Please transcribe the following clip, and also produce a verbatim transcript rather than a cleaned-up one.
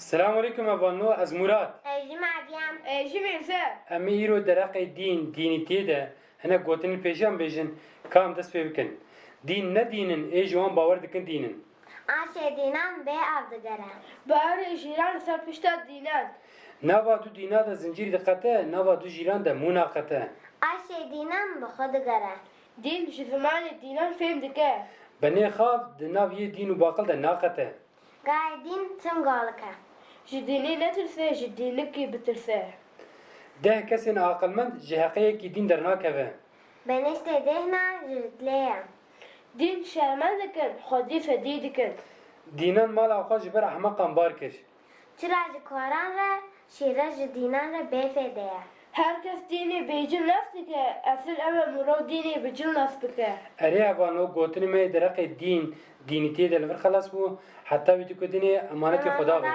Selamun aleyküm hevalno, ez Murat. Ez jî Meryem. Ez jî Mêze. Em ê îro dereqê dîn, dînîtiyê de hinek gotinên pêşiyan bêjin, ka em dest pê bikin. Dîn ne dîn in, ê ji wan bawer dikin dîn in. Aşê dînan bê av digere. Bawerê jîran li ser pişta dînan. Nava du dîna de zincîrî diqete, nava du jîran de mû naqete. Aşê dînan bi xwe digere. Dîn ji zimanê dînan fêm dike. Benê xav di nav yê dîn û baqil de naqete. Gayê dîn tim galik e. Ji dînî netirse, ji dînikî bitirse. Deh kesên aqilmend ji heqê yekî dîn dernakeve. Beniştê dêhna ji ritlê ye. Dîn şermend dikin, xwedî fedî dikin. Dînan mala xwe ji ber ehmeqan bar kir. Çira ji koran re, şîre ji dînan re bêfêde ye. Her kes dînê bêcil nas dike, esil ew e mirov dînê bi cil nas bike. Erê hevalno, gotinê me yê dereqê dîn, dînîtiyê de li vir xelas bû. Heta wî dikudinê emanetê Xweda be.